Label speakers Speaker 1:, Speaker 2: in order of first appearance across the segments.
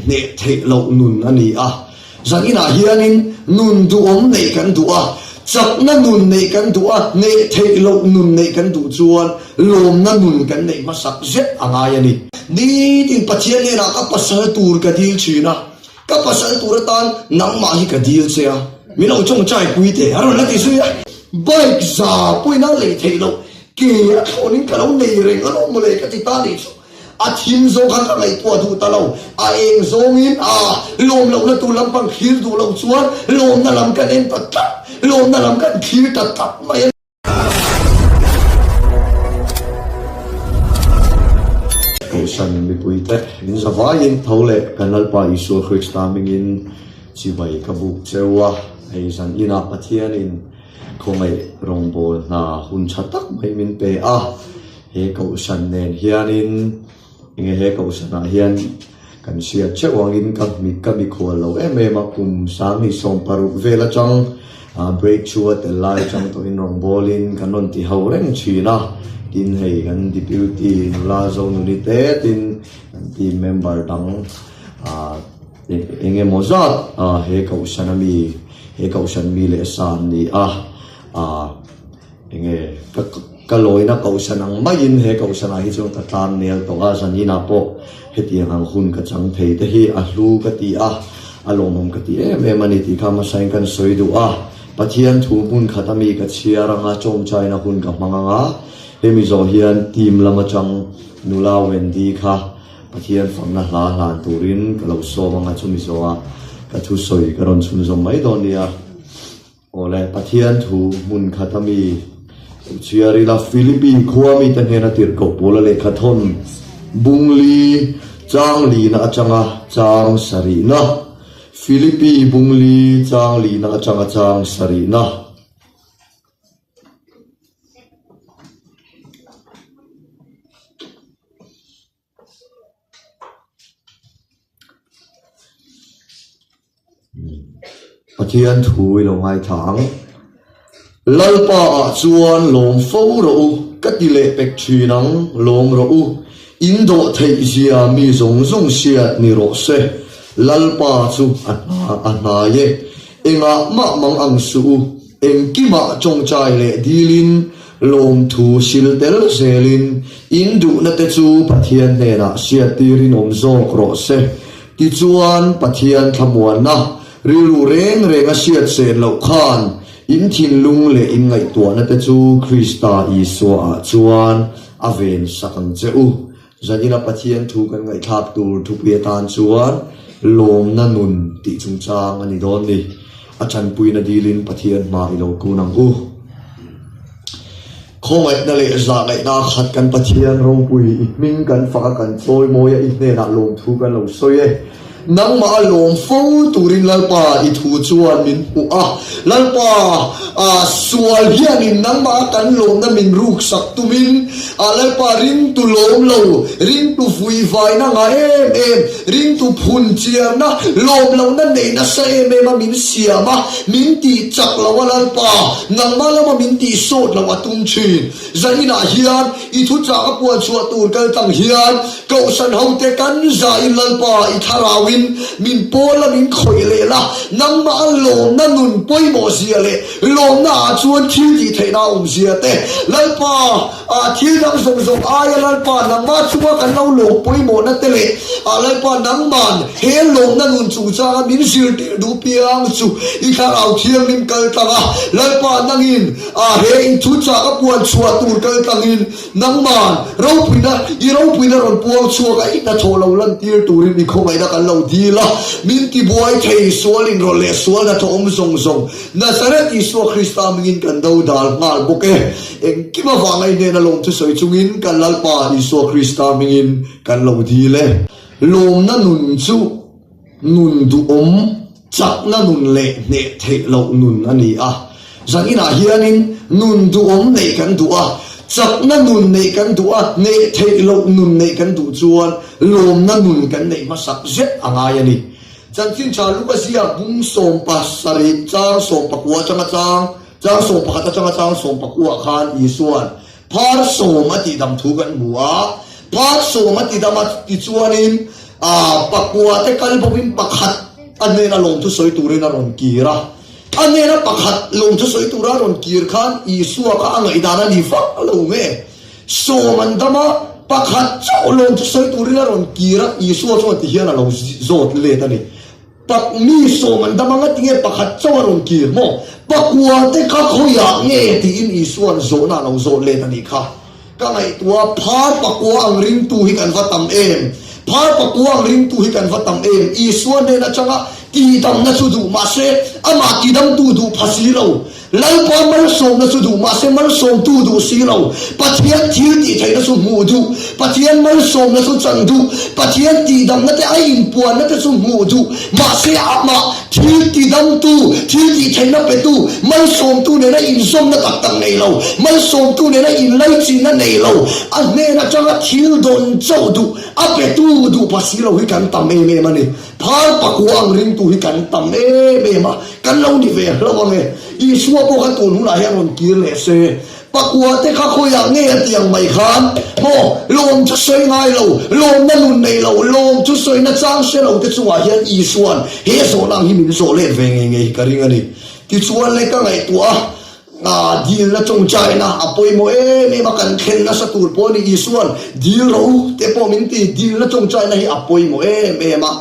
Speaker 1: hneh theih loh nun a ni a. Zaninah hianin nun duhawm neih kan duh a, chakna nun neih kan duh a, hneh theih loh nun neih kan duh chuan lawmna nun kan neih hmasak zet a ngai a ni. Nitin Pathian hnenah ka pasal tur ka dil thin a, Ka pasal tur atan nangmah hi ka dil che a, min lo chawngchai pui teh a rawn la ti zui a. Bike za pawhin a lei theih loh, ke a thlawnin ka lo nei reng alawm mawle ka ti ta nih chu. A thim zawng khan ka ngaihtuah duh ta lo, a eng zawngin a lawm lohna tur lampang thlir duh loh chuan lawmna lam kan en ta tlat, lawmna lam kan thlir ta tlat mai a. Kohhran mipuite min zavaiin tho leh kan Lalpa Isua Krista hmingin chibai ka buk cheu a, hei zan inah Pathianin khawngaih rawngbâwl hna hun tha tak mai min pe a, he kohhran nen hianin Enge he kohhranah hian kan hriat theuh angin ka ka mikhual lo em em a, kum 2016 vel atang breakthrough a tel lai atang tawhin rawngbawlin kan rawn ti ho reng thin a, tin hei kan deputy nula Zonuni te tin kan team member dang eng emaw zat he kohhran ami he kohhran mi leh sa an ni a. Enge ka ka lawina kohhran ang maiin he kohhranah hi chuan ka tlang nel tawh a, zaninah pawh hetiang ang hun ka chang thei te hi a hlu ka ti a, a lawmawm ka ti em em a ni tih kha hmasain kan sawi duh a. Pathian thu hmun khat ami ka chhiar anga chawngchaina hun ka hmang anga, hemi zawh hian team lam atang nula Wendy kha Pathian fakna hla hlan turin ka lo sawm anga chumi zawha ka thusawi ka rawn chhunzawm mai dawn nia. Awle, Pathian thu hmun khat a mi chhiar ila Philippi khua mite hnena tirhkoh pawl a lehkha thawn Bungli chang lina atanga chang sarihna Philippi Bungli chang lina atanga chang sarihna. Pathian thu i lo ngaithla ang. Lalpa ah chuan lawm fo rawh u, ka ti leh pek thin ang, lawm rawh u. In dawh theih zia mi zawng zawng hriat ni rawh se. Lalpa chu a hna a hnai e. Engah mah mang ang suh u, engkimah tawngtai leh dilin Lawmthu sil tel zelin in duhna te chu Pathian hnenah hriattirin awm zawk rawh se. Tichuan, Pathian thlamuanna rilru reng reng a hriat sen loh khan in thinlung leh in ngaihtuahna te chu Krista Isua ah chuan a ven sak ang che u. Zanina Pathian thu kan ngaihthlak tur thupui atan chuan lawmna nun tih chungchang a ni dawn ni. A tanpuina dilin Pathian hma i lo kun ang u. Khawngaihna leh zahngaihna a khat kan Pathian ropui i hming kan fak a kan chawimawi a i hnenah lawmthu kan lo sawi e. Nangmah a lawm fo turin Lalpa i thu chuan min hmuh a, Lalpa a sual hianin nangmah a kan lawmna min ruksak tumin a Lalpa ringtu lawm lo, ringtu vuivaina ngah em em, ringtu phun chiarna, lawm lohna neih nasa em em a min siam a, min tih chak lo a Lalpa, nangmah lama min tih sawt loh a tum thin. Zaninah hian i thuchah ka puan chhuah tur kal tang hian Kohhran hote kan zain Lalpa i thlarauin min pawl a min khawih leh la, nangmah a lawmna nun pawimawh zia leh lawmna ah chuan thil tih theihna a awm zia te, Lalpa ah thil dang zawng zawng aia Lalpa nangmah chunga kan lo lawm pawimawhna te leh ah Lalpa nangman he lawmna nun chungchanga min zirtir duh piang chu i thlarau thianghlim kal tlang a, Lalpa nangin A he in thu chak a puan chhuah tur kal tlangin nangman ropuina i ropuina rawn puang chhuak a i hnathawh lo lantir turin mi khawngaihna kan lo dil a, min tibuai thei sual inrawlh leh sual hnathawh awm zawng zawng Nazareth Isua Krista mingin kan do dal nghal bawk e. Engkim avanga i hnena lawmthu sawi chungin kan Lalpa Isua Krista mingin kan lo dil e. Lawmna nun chu Nun duhawm, chakna nun leh hneh theih loh nun a ni a. Zaninah hianin nun duhawm neih kan duh a, chakna nun neih kan duh a, hneh theih loh nun neih kan duh chuan lawmna nun kan neih hmasak zet a ngai a ni. Chanchin tha Luka ziak bung 17 chang 19 atanga chang chang 11 atanga chang 19 ah khan Isua'n Phar sawm a tihdam thu kan hmu a, phar sawm a tidam a tichuanin. Aa, pakua te kal bawkin pakhat a hnena lawmthu sawi turin a rawn kir a. A hnena pakhat lawmthu sawi tura a rawn kir khan Isua kha a ngaihdan a ni vak lo nge? Sawm an dam a, pakhat chauh lawmthu sawi turin a rawn kir a, Isua chuan ti hian a lo zawt let a ni. Pak mi sawm an dam anga tinge pakhat chauh a rawn kir maw? Pakua te kha khawiah nge tiin Isua'n zawhna a lo zawt let a nih kha. Ka ngaihtuah a, phar pakua ang ringtu hi kan va tam em? Phar pakua ang ringtu hi kan va tam em? Isua hnen atanga tihdamna chu duh mahse amah tidamtu duh pha si lo. Lalpa malsawmna chu duh mahse malsawmtu duh si lo. Pathian thil tih theihna chu hmuh duh, Pathian malsawmna chu chan duh, Pathian tihdamna te a inpuanna te chu hmuh duh mahse amah thil tidamtu, thil tih theihna petu, malsawmtu nena inzawmna tak tak nei lo, malsawmtu nena inlaichinna nei lo, a hnen atanga thil dawn chauh duh, a petu duh pa si lo hi kan tam em em a ni. Phar pakua ang ringtu hi kan tam em em a, kan lo ni ve hlauh ang e. Isua pawh kha tun hunah hian rawn kir leh se. Pakua te kha khawiah nge a ti ang mai khan maw? Lawm chu sawi ngai lo, lawmna nun nei lo, lawm chu sawina chang hre lo te chungah hian Isua'n he zawhna ang hi min zawh let ve ngei ngei hi ka ring a ni. Tichuan le ka ngaihtuah a. A dilna tawngtaina a pawimawh em em a, kan thlen nasa tur pawh a ni. Isua'n dil rawh u te pawh min ti, dilna tawngtaina hi a pawimawh em em a.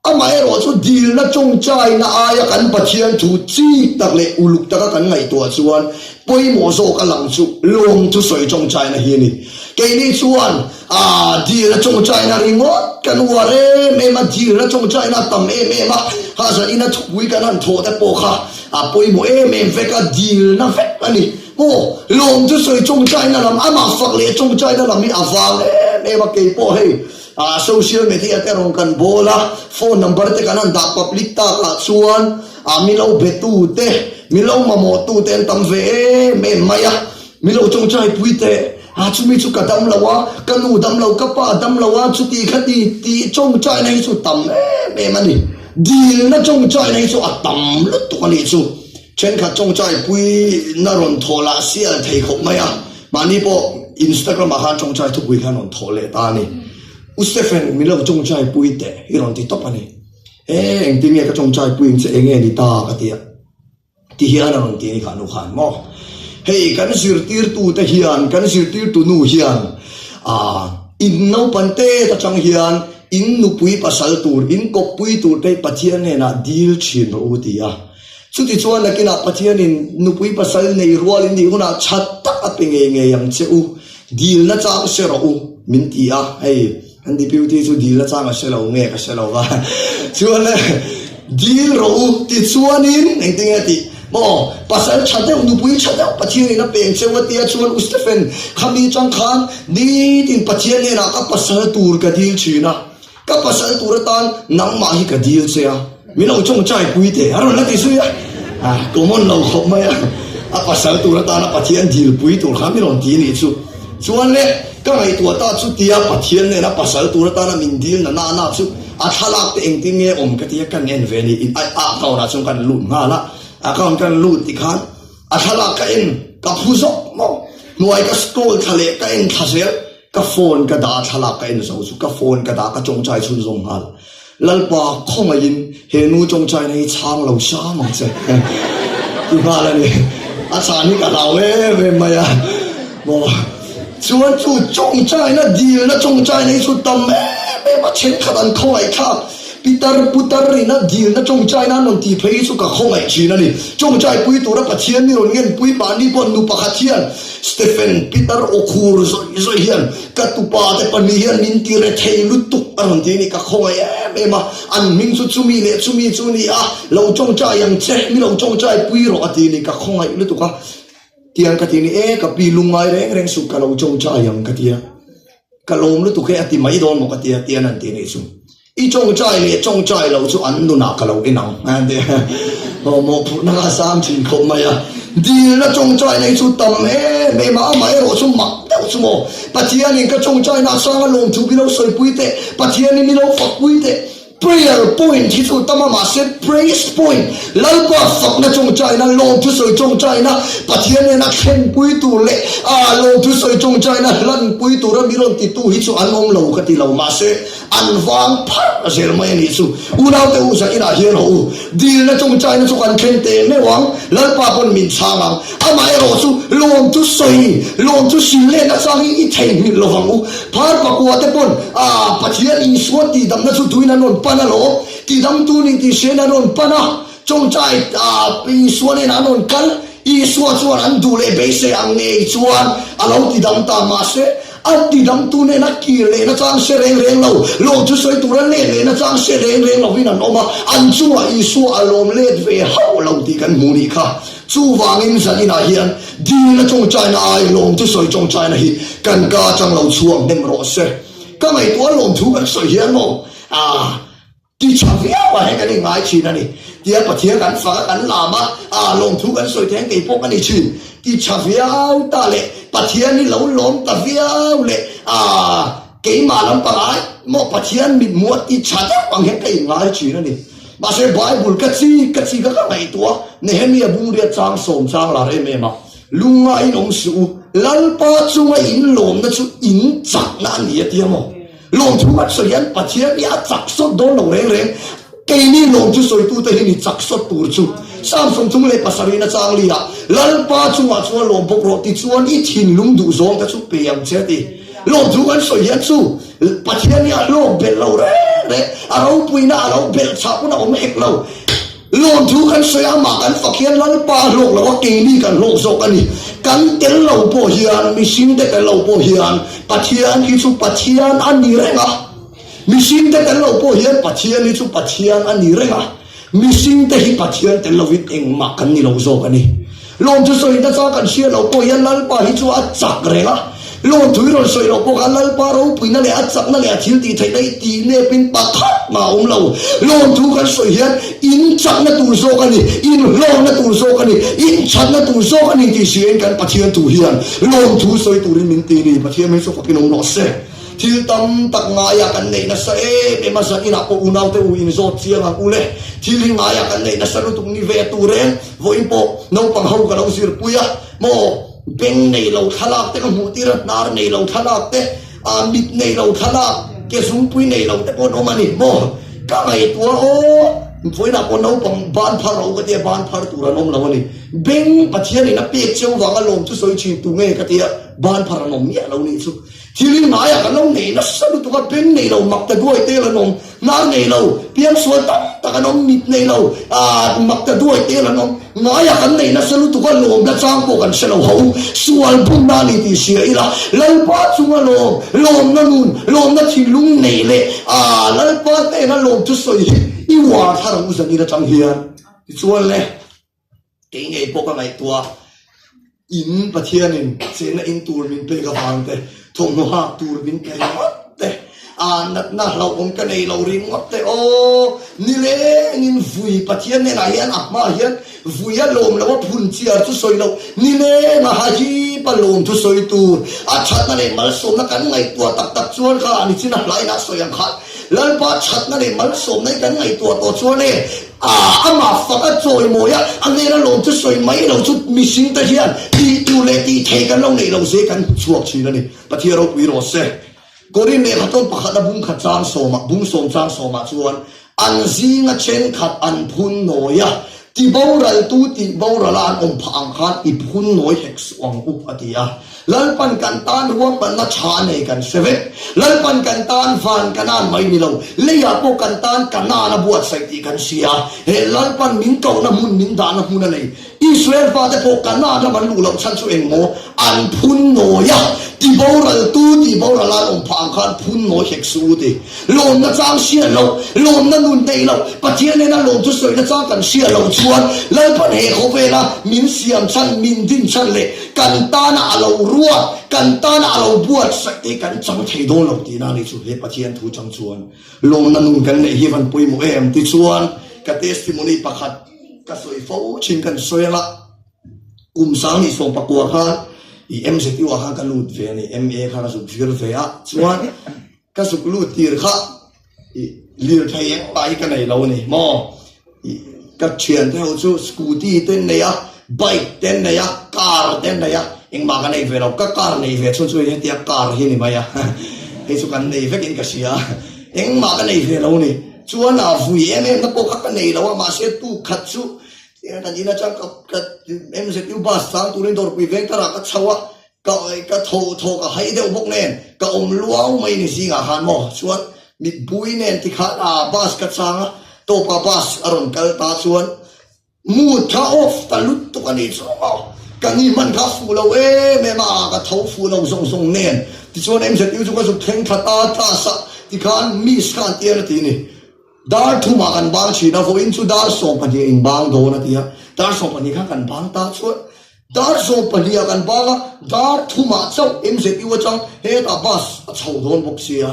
Speaker 1: Amaherawh chu dilna tawngtaina aia kan Pathian thu chik tak leh uluk taka kan ngaihtuah chuan pawimawh zawk a lang chu lawm thusawi tawngtaina hi a ni. Keini chuan a dilna tawngtaina ringawt kan uar em em a, dilna tawngtaina a tam em em a, kha zanin a thupui kan han thawh te pawh kha A pawimawh em em vek a, dilna vek a ni. Aw, lawm chu sawi tawngtaina lam, amah fak leh tawngtaina lam hi a vang em em a, kei pawh hei ah social media te rawn kan bawl a, phone number te kan han dah public tak ah chuan ah mi lo be tu te, mi lo mamawh tu te an tam ve em em mai a, mi lo tawngtai pui teh. A chumi chu ka dam lo a, ka nu dam lo, ka pa dam lo a, chuti khati tih tawngtaina hi chu tam em em a ni. Dilna tawngtaina hi chu a tam lutuk a nih chu. Thenkhat tawngtai pui na rawn thawh lah sial thei khawp mai a, mahni pawh Instagram ah khan tawngtai thupui khan rawn thawh leh ta a ni. U Stephen min lo tawngtai pui teh hi rawn ti tawp a ni. E engtin nge ka tawngtai pui ang che enge ni ta ka ti a. Ti hian a rawn ti a ni kha nu khan maw? Hei kan zirtirtute hian, kan zirtirtu nu hian aah in naupan tet atang hian in nupui pasal tur, in kawppui tur te Pathian hnenah dil thin rawh u ti a. Chutichuan nakinah Pathianin nupui pasal nei rual in nih hunah that tak a pe ngei ngei ang che u, dilna chang hre rawh u min ti a hei. An deputy chu dil nachang a hre lo nge ka hre lo va, chuan le dil rawh u tichuanin engtin nge tih maw pasal tha deuh nupui tha deuh Pathianin a peng cheu a tia chuan U Stephen khami chang khan nitin Pathian hnenah ka pasal tur ka dil thin a, ka pasal tur atan nangmah hi ka dil che a. Min lo tawngtai pui teh a rawn la ti zui a, a common lo khawp mai a, a pasal tur atana Pathian dil pui tur kha min rawn ti nih chu. Chuan le, ka ngaihtuah ta chu tia Pathian nena pasal tur atana min dil na na na chu a thlalak te engtin nge awm ka tia kan en ve ni in a account ah chuan kan lut nghal a, account kan lut tikhan a thlalak ka en ka phu zawk maw, hnuai ka scroll thla leh ka en thla zel. Ka phone ka dah a thlalak ka en zo chu ka phone ka dah ka tawngtai chhunzawm nghal. Lalpa khawngaihin he nu tawngtaina hi chhang lo hram ang che ti nghal a ni. A chhan hi ka hlau em em mai a. Maw chuan chu tawngtaina dilna tawngtaina hi chu tam em em a thenkhat an khawngaih thlak. Pitar putar ina dilna tawngtaina an rawn tih phei hi chu ka khawngaih thin a ni. Tawngtai pui tura Pathian mi rawn ngenpui mahni pawh nu pakhat hian Stephen Pitar aw khur zawih zawih hian ka tupa te pahnih hian min ti re thei lutuk a rawn ti a ni. Ka khawngaih em em a, an hming chu chumi leh chumi chu ni a, lo tawngtai ang che, mi lo tawngtai pui rawh a ti a ni. Ka khawngaih lutuk a, tiang ka ti a ni, e ka pi lungngai reng reng suh ka lo tawngtai ang ka ti a. Ka lawm lutuk e a ti mai dawn maw ka ti a, tian an ti nih chu. I tawngtai leh tawngtai lo chu an nunah ka lo en ang a ti a. Aw mawhphurhna kha a sang thin khawp mai a. Dilna tawngtai nei chu tam em em a, amah erawh chu mak deuh chu maw. Pathianin ka tawngtaina a sang a lawm thu mi lo sawipui teh, Pathianin mi lo fakpui teh. Prayer point hi chu tam a mahse praise point, Lalpa fakna tawngtaina, lawmthu sawi tawngtaina, Pathian nena thlenpui tur leh aa lawmthu sawi tawngtaina hlanpui tura mi rawn titu hi chu an awm lo ka ti lo mahse an vang pharh zel mai a nih chu. Unaute u zah inah hian haw u, dilna tawngtaina chu kan thlen teh meuh ang, Lalpa pawn min chhang ang. Amaherawh chu lawmthu sawi, lawmthu sil lehna chang hi i theihnghilh lo vang u. Phar pakua te pawn a Pathian Isua tihdamna chu tuin an rawn pan alawm, tihdamtu nih tih hriain an rawn pan a, tawngtai a Isua nen an rawn kal, Isua chuan an duh leh beisei ang ngei chuan a lo tidam ta, mahse a tidamtu nena kir lehna chang hre reng reng lo, lawmthu sawi tura let lehna chang hre reng reng lovin an awm a, an chungah Isua a lawm let ve hauh lo tih kan hmu nih kha. Chuvangin zaninah hian dilna tawngtaina ai lawmthu sawi tawngtaina hi kan ka atang lo chhuak hnem rawh se. Ka ngaihtuah lawmthu kan sawi hian maw ah ti tha viau ah hian kan inngai thin a ni. Tia Pathian kan fak a kan lam a ah lawmthu kan sawi thei ang kei pawh ka ni thin. Ti tha viau ta leh Pathian hi lo lawm ta viau leh ah Keimah lampang ai maw Pathian mithmuh a ti tha deuh ang hian ka inngai thin a ni. Mahse Bible ka chi ka chi kha ka ngaihtuah Nehemia bungriat chang sawm chang lar em em a, Lungngaiin awm suh u, Lalpa chunga in lawmna chu in chakna a ni a ti a maw? Lawmthu kan sawi hian Pathian hi a chak sawt dawn lo reng reng. Keini lawmthu sawitute hi ni chak sawt tur chu Psalm 37 na chang li ah Lalpa chungah chuan lawm bawk rawh tichuan i thinlung duh zawng te chu pe ang che a ti. Lawmthu kan sawi hian chu Pathian hi a hlawk belh lo reng reng, a ropuina a lo belh chhah pawn a awm hek lo. Lawmthu kan sawi a, amah kan fak hian Lalpa a hlawk lo a, keini kan hlawk zawk a ni. Kan tel lo pawh hian, mihringte tel lo pawh hian Pathian hi chu Pathian a ni reng a. Mihringte tel lo pawh hian Pathian hi chu Pathian a ni reng a, mihringte hi Pathian tel lovin engmah kan ni lo zawk a ni. Lawmthu sawi nasa kan hria lo pawh hian Lalpa hi chu a chak reng a, lawmthu hi rawn sawi loh pawh khan Lalpa ropuina leh a chakna leh a thil tih theihna hi tih nepin pakhat mah a awm lo. Lawmthu kan sawi hian in chakna tur zawk a ni, in hlawkna tur zawk a ni, in thatna tur zawk a ni tih hriain kan Pathian thu hian lawmthu sawi turin min ti a ni. Pathian hmel chu fakin awm rawh se. Thil tam tak ngaiah kan neih nasa em em a, zan inah pawh unaute u inzawt chiang ang u le. Thil hi ngaiah kan neih nasa lutuk ni ve tur em? Vawiin pawh naupang ho ka lo zirpui a, maw beng nei lo thlalak te ka hmuh tir a, hnar nei lo thlalak te, ah mit nei lo thlalak, ke zungpui nei lo te pawh an awm a ni maw? Ka ngaihtuah aw, vawiinah pawh naupang ban phar rawh u ka tia, ban phar tur an awm lo a ni. Beng Pathianin a pek cheu vanga lawm chu sawi thin tu nge ka tia, ban phar an awm miah lo nih chu. Thil hi ngaiah kan lo nei nasa lutuk a, beng nei lo, mak ta duai tel an awm, hnar nei lo, piangsual tam tak an awm, mit nei lo, aah mak ta duai tel an awm. Ngaiah kan nei nasa lutuk a, lawmna chang pawh kan hre lo ho. Sual bunna a ni tih hria ila, Lalpa chunga lawm, lawmna nun, lawmna thinlung nei leh aah Lalpa hnena lawm chu sawi hi i uar thar ang u zanin atang hian. Tichuan le. Kei ngei pawh ka ngaihtuah in Pathianin chenna in tur min pek avang te, thawmhnaw hak tur min pe ringawt te, aa natna hlauhawm ka nei lo ringawt te, aw nilengin vui Pathian hnenah hian a hmaah hian vui a lawm lo a phun chiar chu sawi loh, nileng a hahip a lawm thu sawi tur a thatna leh malsawmna kan ngaihtuah tak tak chuan kha ani chin a hlainah sawi ang khan Lalpa thatna leh malsawmna hi kan ngaihtuah tawh chuan e A, amah fak a chawimawi a, a hnena lawm chu sawi mai lo chu mihring te hian tih tur leh tih thei kan lo neih lo zia kan hmu chhuak thin a ni. Pathian ropui rawh se. Korin lehkha tawn pakhatna bung khat chang sawmah, bung sawm chang sawmah chuan an zinga thenkhat an phun nawi a, ti boraltu tih borala an awm phah ang khan i phun nawi hek suh ang u a ti a. Lalpan kan tan ruahmanna tha a nei kan hre vek. Lalpan kan tan van Kanaan mai ni lo, leiah pawh kan tan Kanaan a buatsaih tih kan hria. He Lalpan min kohna hmun, min dahna hmun a nei. Israel fate pawh Kanaan ram an luh loh chhan chu eng maw? An phun nawi a, tiboraltu tihboral an awm phah ang khan phun nawi hek suh u ti. Lawmna chang hria loh, lawmna nun neih loh, Pathian nena lawm chu sawina chang kan hria loh chuan Lalpan he khawvela min siam chhan, min din chhan leh Kan tana a lo ruat, kan tana a lo buatsaih te kan chang thei dawn lo tihna a ni chu. He Pathian thu chang chuan lawmna nun kan neih hi van pawimawh em? Tichuan ka testimony pakhat ka sawi fo thin kan sawi anga kum sang ni 14 khan i MZU ah khan ka lut ve a ni, MA kha ka zuk zir ve a, chuan ka zuk lut tir kha i. Lirthei engmah hi ka nei lo a ni maw? Ka thiante ho chu scooty te an nei a, bike te an nei a, car te an nei a, engmah ka nei ve lo. Ka car nei ve chhun chu hei hetia car hi a ni mai a, hei chu kan nei vekin ka hria. Engmah ka nei ve lo a ni. Chuan a vui em em na pawh kha ka nei lo a, mahse tuk khat chu kan in atang ka ka MZU bus chang turin dawrpui veng tharah ka chho a, Ka ka tho tho ka hai deuh bawk nen ka awm luau mai ni zingah khan maw chuan mitbui nen tikhan a bus ka chang a tawpa bus a rawn kal ta chuan mood kha off ta lutuk a ni chu maw ka ni hman kha fuh lo em em a ka tho fuh lo zawng zawng nen tichuan MZU chu ka zuk thleng thla ta class ah tikhan miss khan tian a ti ni. Dar thumah kan bang thin a, vawiin chu dar 12 a inbang dawn a ti a, dar 12 khan kan bang ta chuan dar 12 ah kan bang a, dar thumah chauh MZU atang hetah bus a chho dawn bawk sia,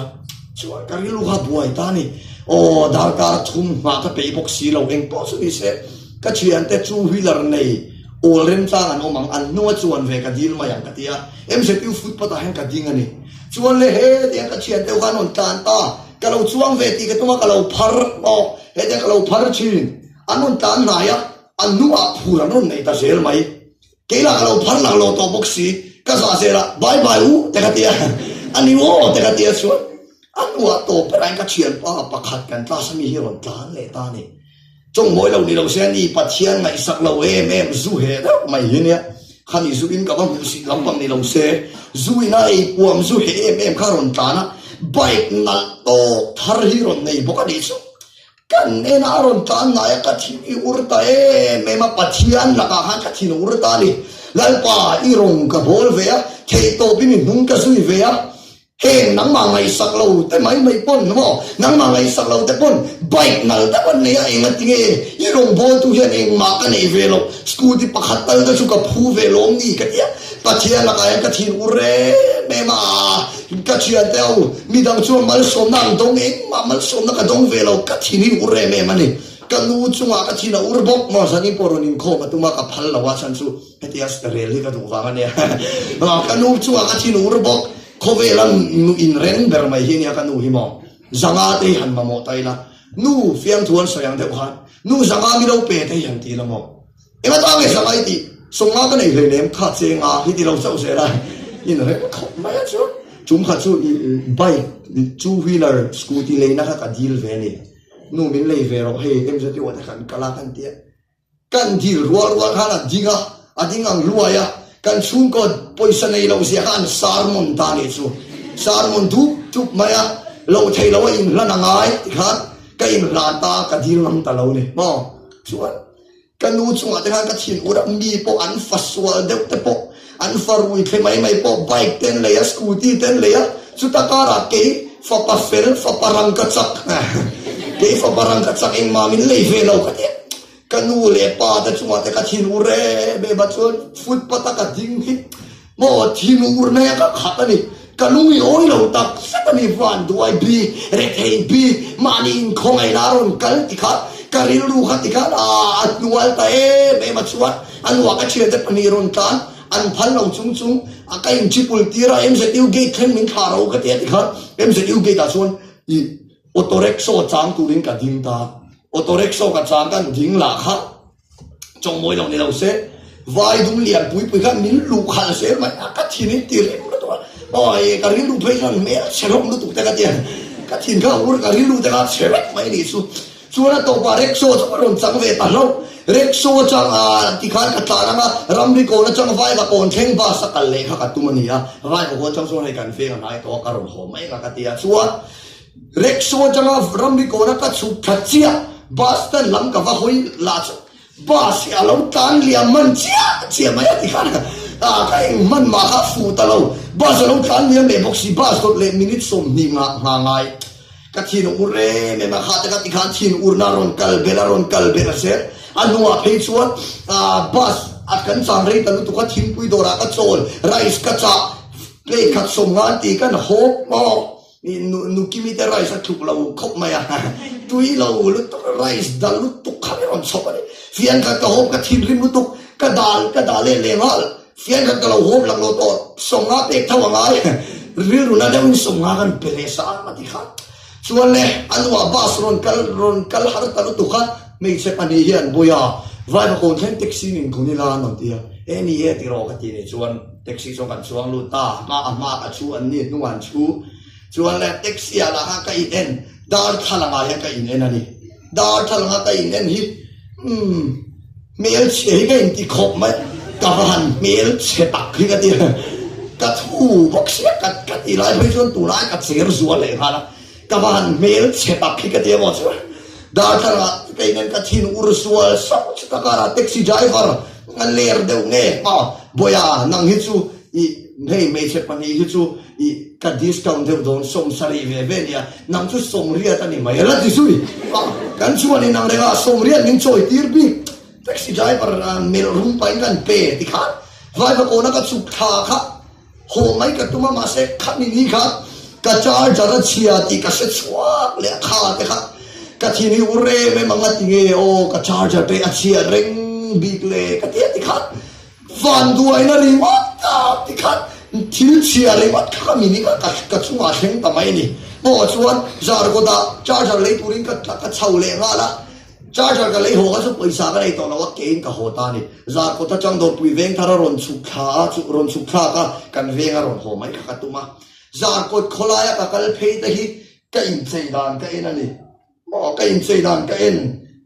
Speaker 1: chuan ka rilru kha buai ta a ni, aw darkar thum nghah ka peih bawk si lo, engpawh chu ni se ka thiante two wheeler nei awl remchang an awm ang, an hnunga chuan ve ka dil mai ang ka ti a, MZU footpath ah hian ka ding a ni, chuan le hetiang ka thiante khan rawn tlan ta. Ka lo chuang ve tih ka tum a, ka lo phar aw, hetiang ka lo phar thin. An rawn tlan hnai a, an hnungah phur an rawn nei ta zel mai. Kei lah ka lo phar lang lo tawh bawk si, ka zah zel a, bye bye u te ka ti a, a ni aw te ka ti a chuan a hnuah tawp berah hian ka thianpa pakhat kan class ami hi a rawn tlan leh ta a ni. Chawngmawi lo ni lo se a ni Pathian ngaihsak lo em em zu he deuh mai hi nia. Khani zu in ka va hmuh sih lampang ni lo se zu in a ei puam zu he em em kha rawn tlan a, bike nalh tawk thar hi rawn nei bawk a nih chu. Kan en a rawn tlan ngai a ka thin i ur ta em em a Pathian lakah khan ka thin a ur ta a ni. Lalpa i rawn ka bawl ve a, theihtawpin i hnung ka zui ve a, Heng nangmah ngaihsak lo te mai mai pawn maw, nangmah ngaihsak lo te pawn bike nal deuh an nei a, engati nge i rawngbawltu hian engmah ka nei ve lo, scooty pakhat tal te chu ka phu ve lawm ni ka ti a, Pathian lakah hian ka thin ur em em a, ka thiante ho midang chuan malsawmna an dawng engmah malsawmna ka dawng ve lo, ka thin hi ur em em a ni, ka nu chungah ka thin a ur bawk maw, zanin pawh rawn inkhawm a tum a ka phal lo a chhan chu hetia rel hi ka duh vang a nia, ka nu chungah ka thin ur bawk. Khawvela nu inreng ber mai hi ania ka nu hi maw? Zanga te hi han mamawh ta ila, nu fiamthu an sawi ang deuh khan nu zanga mi lo pe te hi han ti ila maw? Enga ta nge zanga i tih? Sawnga ka nei hleinem kha chenga hi ti lo chauh zel a, inreng khawp mai a chu. Chum kha chu i bike two wheeler scooty leina kha ka dil ve a ni. Nu min lei ve rawh hei MZU ah te kan kal a kan ti a. Kan dil rual rual khan a ding a, a ding ang hluai a, kan chhungkaw pawisa nei lo zia kha an sermon ta nih chu. Sermon dup dup mai a, loh theih loh a inhlan a ngai ti khan ka inhlan ta, ka dil ngam ta lo ni maw. Chuan ka nu chungah te khan ka thin ur a, mi pawh an fa sual deuh te pawh, an fa rui thle mai mai pawh bike te an lei a, scooty te an lei a, chuta karah kei fapa fel, fapa rangkachak, kei fapa rangkachak engmah min lei ve lo ka ti a. Ka nu leh pa te chungah te ka thin ur em em a chuan footpath a ka ding hi maw thin ur na hi ka khat a ni. Ka lung i awi lo tak zet a ni van duai bik, rethei bik, mahni inkhawngaihna a rawn kal ti kha ka rilru kha ti khan a hnual ta em em a chuan a nuah ka thiante pahnih rawn tlan an phal lo chung chung a ka inchipul tir a MZU gate thleng min thlah ro ka ti a ti khan MZU gate ah chuan i auto rickshaw chang turin ka ding ta. Auto rickshaw ka chang kan ding lah kha chawngmawi lo ni lo se vai dum lian pui pui khan min luh khalh zel mai a ka thin in ti rim lutuk a awi ka rilru phei chuan hmel chhe hlawm lutuk te ka ti a ka thin kha ur ka rilru te kha chhe vek mai ni chu chuan a tawpah rickshaw chu ka rawn chang ve ta hlauh rickshaw atang a tikhan ka tlan anga ramri kawn atang vai ka kawn thleng bus a kal leh kha ka tum a ni a vai ka kawn atang chuan hei kan veng a hnai tawh a ka rawn haw mai anga ka ti a chuan Rickshaw atanga ramri kawna ka chhuk thla chiah, bus stand lam ka va hawi lah chu bus hi a lo tlan liam hman chiah chiah mai a ti khan ka eng hman mah kha a fuh ta lo, bus a lo tlan liam leh bawk si, bus dawt leh minute 20 ngah ngha ngai ka thin a ur em em a, kha te ka ti khan thin urna a rawn kal belh a rawn kal belh a zel, a hnuah phei chuan bus a kan chang rei ta lutuk a, thingpui dawrah ka chawl, rice ka chah, plate khat sawm ngan tih kan hawp maw. Nu Kimi te rice a tluk lo khawp mai a, tui lo lutuk rice dal lutuk kha i rawn chhawp a ni. Fian khat ka hawp ka thinrim lutuk, ka dal ka dal leh leh nghal, fian khat ka lo hawp lak lo tawh, sawnga pek tho a ngai, rilru na deuhin sawnga kan pe leh sa a ti kha. Chuan le, a nuah bus rawn kal rawn kal har ta lutuk a, hmeichhe pahnih hi an bui a, Vaivakawn thleng taxi in inkun ila an rawn ti a, e ni e tiraw ka ti ni chuan taxi chuan kan chuang lut ta, hma a hma ka chhu an ni hnungah an chhu. Chuan le taxi ah lah khan ka in en, darthlalang ah hian ka in en a ni. Darthlalang a ka in en hi umm hmelchhe hi ka in ti khawp mai, ka va han hmelchhe tak hi ka ti a, ka thu bawk sia ka ka ti lai phei chuan tunlai ka cher zual leh nghal a, ka va han hmelchhe tak hi ka ti a maw chuan darthlalang ah ka in en ka thin ur sual sauh chu ka car ah taxi driver a ler deuh nge maw Bawiha nang hi chu ih hei hmeichhe pahnih hi chu Ih, ka discount deuh dawn sawmsarih ve ve nia, nang chu sawmriat a ni mai la ti zui. Ah, kan chuan in ang reng a, sawmriat min chawi tir bik. Taxi driver melh rum pahin kan pe ti khan Vaivakawna ka chhuk thla kha haw mai ka tum a, mahse khami ni kha ka charger a chhia tih ka hre chhuak leh a kha te kha ka thin hi u rem em ang a ti nge aw ka charger te a chhia reng bik le ka ti a ti khan. Vanduaina ringawt a ti khat, thil chhia ringawt kha ka mini kha ka chungah thleng ta mai a ni. Maw chuan Zarkawtah charger lei turin ka ka chho leh nghal a, charger ka lei haw kha chu pawisa ka nei tawh lo a, keiin ka haw ta a ni. Zarkawt atang Dawrpui veng thar a rawn chhuk thla a, chu rawn chhuk thlak a, kan veng a rawn haw mai kha ka tum a. Zarkawt khawlaia ka kal phei te hi ka inchei dan ka en a ni. Maw ka inchei dan ka en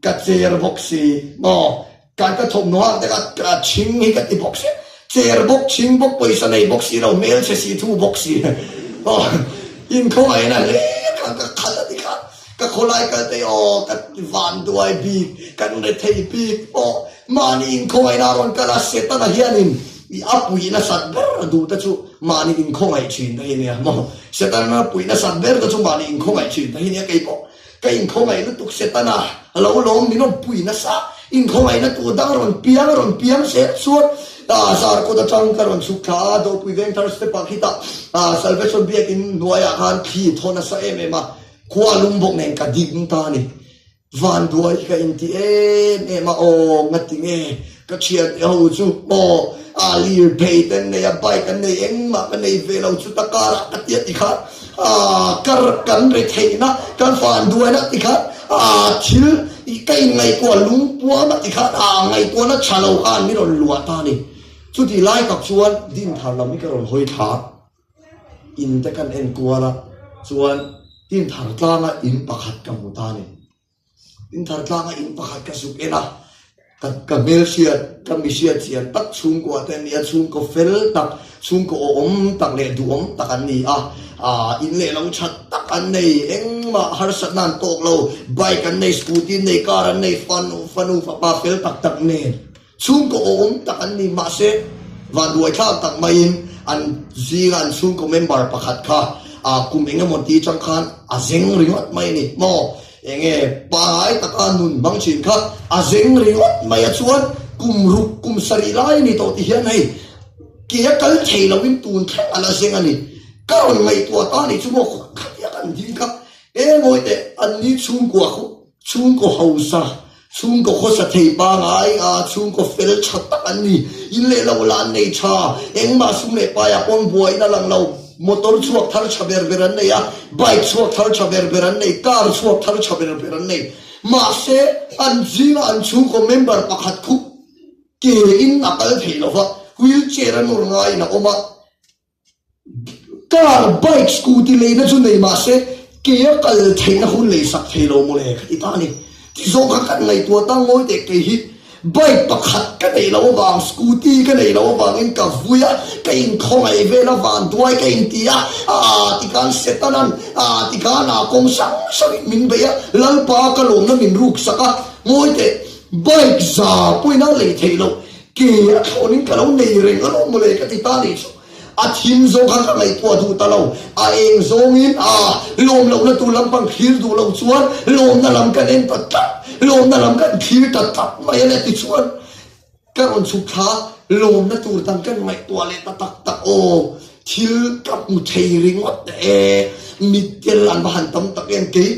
Speaker 1: ka cher bawk si maw kan ka thawmhnaw hak te kha ka chhing hi ka ti bawk si cher bawk chhing bawk pawisa nei bawk si lo hmelchhe si thu bawk si maw inkhawngaihna hle khan ka khat a ti kha ka khawlai kal te aw ka van duai bik kan rethei bik maw mahni inkhawngaihna a rawn kal a Setana hianin a puih nasat ber duh te chu mahni inkhawngaih thin te hi nia maw. Setana puih nasat ber te chu mahni inkhawngaih thin ta hi nia kei pawh ka inkhawngaih lutuk Setana a lo lawm min rawn pui nasa inkhawngaihna tur dang rawn piang a rawn piang zel chuan ah Zarkawt atang ka rawn chhuk thla a Dawrpui Vengthar step ah khitah ah Salvation biakin hnuaiah khan thli thaw nasa em em a khua lum bawk nen ka ding ta a ni. Vanduai ka inti em em a aw ngati nge ka thiante ho chu aw a lir phei te an nei a bike an nei engmah ka nei ve lo chu ta karah ka tia ti khan ah kar kan ri theihna kan vanduaina ti khan ah thil ka inngaihtuah lungpuam a ti khan ah ngaihtuahna tha lo khan min rawn luah ta a ni chutih lai tak chuan Dinthar lam hi ka rawn hawi thla a. In te kan en kual a, chuan Tinthar tlanga in pakhat ka hmu ta a ni. Tinthar tlanga in pakhat ka zuk en a, ka ka hmelhriat, ka mihriat chian tak chhungkua te an ni a, chhungkaw fel tak, chhungkaw awhawm tak leh duhawm tak an ni a, ah in leh lo tha tak an nei, engmah harsatna an tawk lo, bike an nei, scooty an nei, car an nei, fanu fanu fapa fel tak tak nen. Chhungkaw awm tak an ni mahse vanduaithlak tak maiin an zinga an chhungkaw member pakhat kha kum eng emaw ti atang khan a zeng ringawt mai a ni maw? Enge pangai taka nun hmang thin kha a zeng ringawt mai a chuan kum ruk kum sarih lai a ni tawh ti hian hei ke a kal thei loin tun thleng a la zeng a ni. Ka rawn ngaihtuah ta a nih chu maw khatia kan ding kha eng awih teh an ni chhungkua khu Chhungkaw hausa, chhungkaw khawsa thei pangai a, chhungkaw fel tha tak an ni. In leh lo lah an nei tha, engmah sum leh paiah pawn buaina lang lo. Motor chhuak thar tha ber ber an nei a, bike chhuak thar tha ber ber an nei, car chhuak thar tha ber ber an nei. Mahse, an zinga an chhungkaw member pakhat khup ke in a kal thei lo va, wheelchair a nawr ngaiin a awm a. Car, bike, scooty leina chu nei mahse ke a kal theihna hun lei sak thei lo mawle ka ti ta a ni. Ti zawng kha kan ngaihtuah ta ngawi teh kei hi bike pakhat ka neih loh avang, scooty ka neih loh avangin ka vui a, ka inkhawngaih vel a, vanduai ka inti a, aa tikhan Setanan aa tikhan aa kawng hrang hrangin min bei a, Lalpa ka lawmna min ruk sak a, ngawi teh bike za pawhin a lei theih loh Ke a thlawnin ka lo nei reng alawm mawle ka ti ta nih chu. A thim zawng kha ka ngaihtuah duh ta lo. A eng zawngin a lawm lohna tur lampang thlir duh lo chuan lawmna lam kan en ta tlat, lawmna lam kan thlir ta tlat mai a le tichuan ka rawn chhuk thla lawmna tur dang kan ngaihtuah leh ta tak tak aw. Thil ka hmu thei ringawt e, mittel an va han tam tak em kei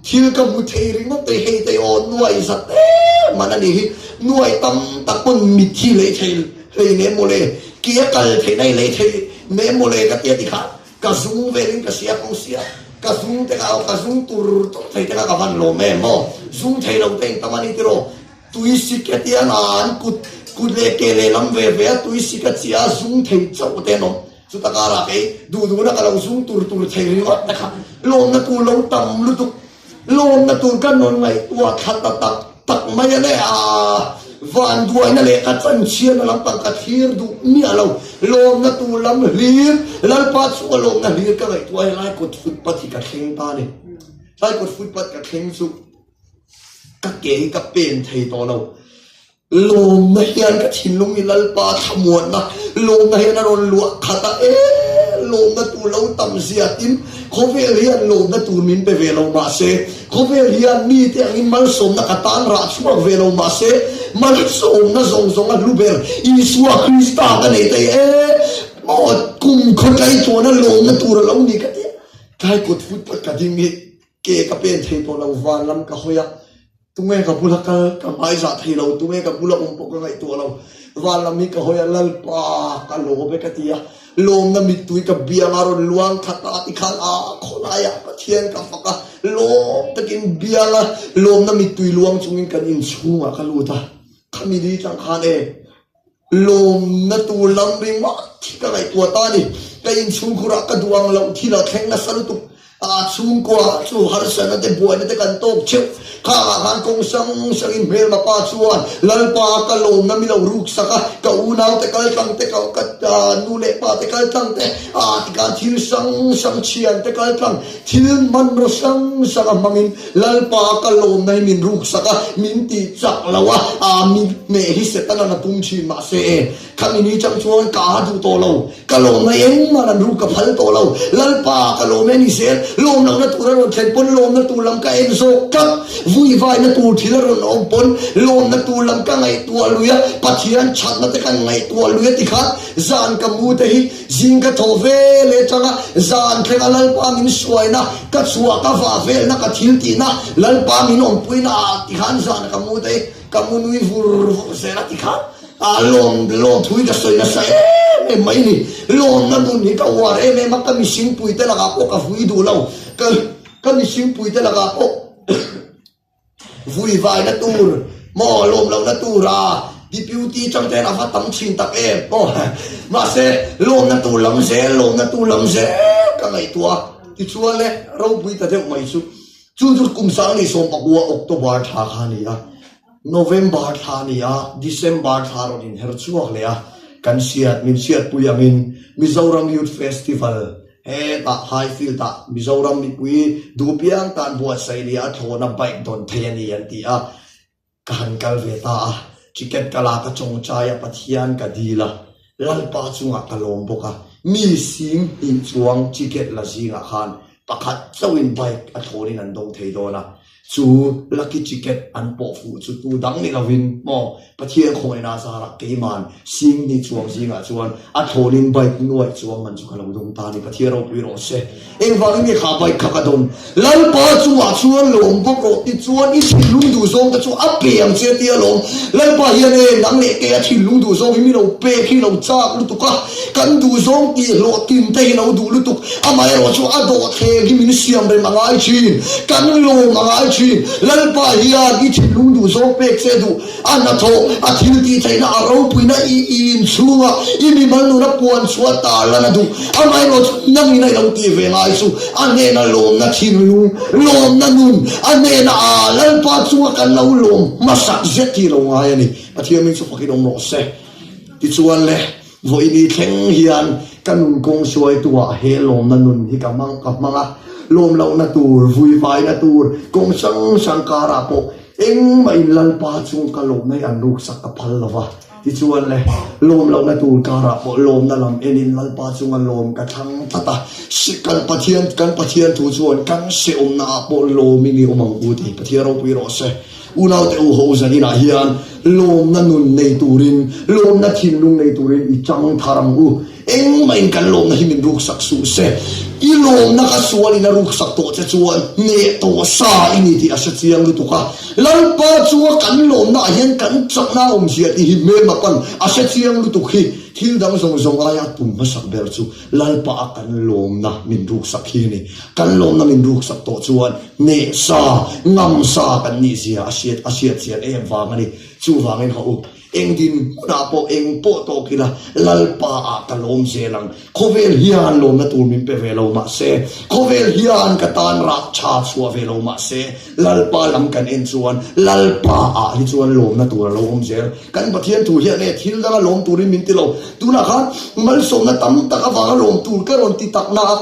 Speaker 1: thil ka hmu thei ringawt e hei te aw nuai zat em man a nih hi, nuai tam tak pawn mit hi lei thei hlei nem mawle, ke a kal theihna hi lei thei nem mawle ka ti a ti kha ka zung velin ka sia kawng sia. Ka zung te kha aw ka zung tur tur thei te kha ka van lawm em maw? Zung thei lo te engtam a ni tiraw? Tui sik hetiang a an kut kut leh ke lehlam ve ve a tui sik a chiah a zung thei chauh te an awm. Chuta karah kei duh duhna ka lo zung tur tur thei ringawt te kha lawmna tur lo tam lutuk. Lawmna tur ka nawn ngaihtuah thla ta tak tak mai a le a, vanduaina leh ka chanchhiatna lampang ka thlir duh miah lo. Lawmna tur lam hlir, Lalpa chunga lawmna hlir ka ngaihtuah a, helai kawt footpath hi ka thleng ta a ni. Helai kawt footpath ka thleng chu ka ke hi ka pen thei tawh lo. Lawmna hian ka thinlung hi Lalpa thlamuanna lawmna hian a rawn luah khat a, e lawmna tur lo tam zia tin khawvel hian lawmna tur min pe ve lo mahse khawvel hian mite angin malsawmna ka tan rah chhuak ve lo mahse malsawmna zawng zawng a hlu ber Isua Krista ka nei thei e maw kum khawtlai chuan a lawmna tur a lo ni ka ti a, tlai kut footpath ka ding hi ke ka pen thei tawh lo van lam ka hawi a. Tunge ka bula kal ka hmaizah thei lo, tunge ka bula awm pawh ka ngaihtuah lo. Van lam hi ka hawi a, Lalpa ka lawm e ka ti a, lawmna mittui ka biang a rawn luang khat a tikhan a khawlaiah Pathian ka fak a, lawm takin biang a lawmna mittui luang chungin kan inchhungah ka lut a, khami ni tang khan e. Lawmna tur lam ringawt hi ka ngaihtuah ta a ni. Ka inchhungkhurah ka duh ang loh thil a thleng nasa lutuk. A chhungkua chu harsatna te buaina te kan tawk theuh. Khangah khan kawng hrang hrangin hmelma pa chuan Lalpa ka lawmna mi lo ruksak a, ka unau te kal tlang te, ka nu leh pa te kal tlang te, a tikhan thil hrang hrang thian te kal tlang, thil hmanraw hrang hrang a hmangin Lalpa ka lawmna hi min ruksak a, min tih chak lo a, aa min hneh hi Setana'n a tum thin mahse e, khami ni chang chuan ka aa duh tawh lo, ka lawmna engmah an ruk ka phal tawh lo, Lalpa ka lawm e ni zel, lawm lohna tur a rawn thlen pawn lawmna tur lam ka en zawk tlat, vuivaina tur thil a rawn awm pawn lawmna tur lam ka ngaihtuah lui a, Pathian thatna te kan ngaihtuah lui a tikhan zan ka mu te hi Zing ka thaw ve leh tang a, zan thlenga Lalpa min hruaina, ka chhuah ka vah velna ka thil tihna, Lalpa min awmpuina ah tikhan zan ka mu daih, ka mu nui vur vur zel a tikhan ah lawm lawm thu hi ka sawi nasa em em mai ni. Lawmna nun hi ka uar em em a, ka mihringpui te lakah pawh ka vui duh lo, ka ka mihringpui te lakah pawh. Vui vaina tur maw lawm lohna tura Deputy chang te hian a va tam thin tak em maw mahse lawmna tur lam zel lawmna tur lam zel ka ngaihtuah a tichuan le ropui ta deuh mai chu chu chu kum sang ni 19 October thla kha a ni a November thla a ni a December thla rawn inher chhuak leh a kan hriat min hriatpui angin Mizoram Youth Festival Hetah Highfield ah Mizoram mipui duhpiang tan buatsaih leh a thlawhna bike dawn thei a ni an ti a, ka han kal ve ta a, ticket ka lak a chawngchai a Pathian ka dil a, Lalpa chungah ka lawm bawk a, mi sing hnih chuang ticket la zingah khan pakhat chauhin bike a thlawnin an dawng thei dawn a, Chu lucky ticket an pawh fuh chu tu dang ni lovin maw Pathian khawngaihna zarah keiman sing ni chuang zingah chuan a thlawnin bike nuaih chuang man chu ka lo dawng ta a ni Pathian ropui rawh se. Engvangin nge kha bike kha ka dawn? Lalpa chungah chuan lawm bawk rawh tichuan i thinlung duhzawng te chu a pe ang che tia lawm. Lalpa hian e nang leh kei a thinlung duhzawng hi mi lo pek hi lo chak lutuk a, kan duhzawng tih hlawhtlin te hi lo duh lutuk. Amaherawh chu a dawhthleng hi min siam rem a ngai thin, kan lawm a ngai thin. Lalpa hian i thinlung duh zawng pek che duh, a hnathawh, a thil tih theihna, a ropuina i i inchhunga i mimal nuna puan chhuah tar lan a duh. Amaherawh chu nangin a ilo tih ve ngai chu a hnena lawmna thinlung, lawmna nun, a hnena a Lalpa chunga kan lo lawm hmasak zet hi lo ngai a ni. Pathian min chu fakin awm rawh se. Tichuan le. Vawiini thleng hian ka nun kawng hruaituah he lawmna nun hi ka hmang ka hmang a, lawm lohna tur, vuivaina tur, kawng hrang hrang karah pawh engmah in Lalpa chung ka lawmna hi an ruksak ka phal lo va. Tichuan le, lawm lohna tur karah pawh lawmna lam enin Lalpa chunga lawm ka thlang tlat a, kan Pathian kan Pathian thu chuan kan hrehawmna ah pawh lawmin i awm ang u tih Pathian ropui rawh se. Unaute u ho zan inah hian lawmna nun nei turin, lawmna thinlung nei turin i chang thar ang u. Engmah in kan lawmna hi min ruksak suh se. I lawmna kha sualin a ruksak tawh che chuan hneh tawh sa i ni tih a hre chiang lutuk a. Lalpa chunga kan lawmna ah hian kan chakna a awm zia tih hi hmelma pan a hre chiang lutuk hi thil dang zawng zawng aia a tum hmasak ber chu Lalpa a kan lawmna min ruksak hi a ni. Kan lawmna min ruksak tawh chuan hneh sa, ngam sa kan nih zia a hriat a hriat chian em vang a ni. Chuvangin hawh u. Eng din hmunah pawh eng pawh tawk ila Lalpa ah ka lawm zel ang. Khawvel hian lawmna tur min pe ve lo mah se, khawvel hian ka tan rah tha chhuah ve lo mah se, Lalpa lam kan en chuan Lalpa ah hi chuan lawmna tur a lo awm zel. Kan Pathian thu hian e thil danga lawm turin min ti lo. Tunah khan malsawmna tam tak avanga lawm tur ka rawn ti takna a.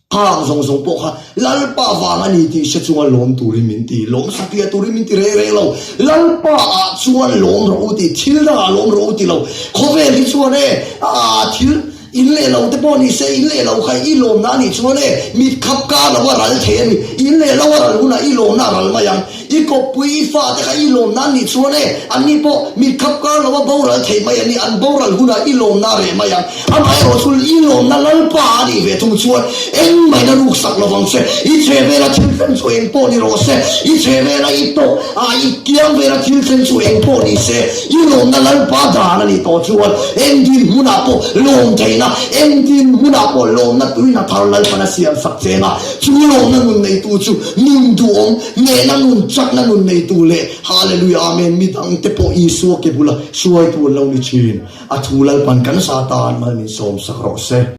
Speaker 1: Khang zawng zawng pawh kha Lalpa vang a ni tih hre chunga lawm turin min ti, lawm satliah turin min ti reng reng lo. Lalpa ah chuan lawm rawh u tih, thil dangah lawm rawh u ti lo. Khawvel hi chuan e, aa thil in leh lo te pawh ni se, in leh lo kha i lawmna a nih chuan e, mit khap kar lo a ral thei a ni. In leh lo a ral hunah i lawmna a ral mai ang. I kawppui, i fate kha i lawmna an nih chuan e, anni pawh mit khap kar lo a boral thei mai an ni, an boral hunah i lawmna a reh mai ang. Amaherawh chu i lawmna Lalpa a nih ve thung chuan engmahina ruksak lovang che. I chhehvela thil thleng chu eng pawh ni rawh se, i chhehvela i tawh a, i kiang vela thil thleng chu eng pawh ni se, i lawmna Lalpa dan a nih tawh chuan eng dinhmunah pawh lawm theihna, eng dinhmunah pawh lawmna tuina thar Lalpan a siamsak cheng a. Chu lawmna nun neitu chu nun duhawm, hnehna nun, chakna nun neitu leh Hallelujah Amen mi dangte pawh Isua ke bula hruaitu an lo ni thin. A thu Lalpan kan sa tan mal min sawmsak rawh se.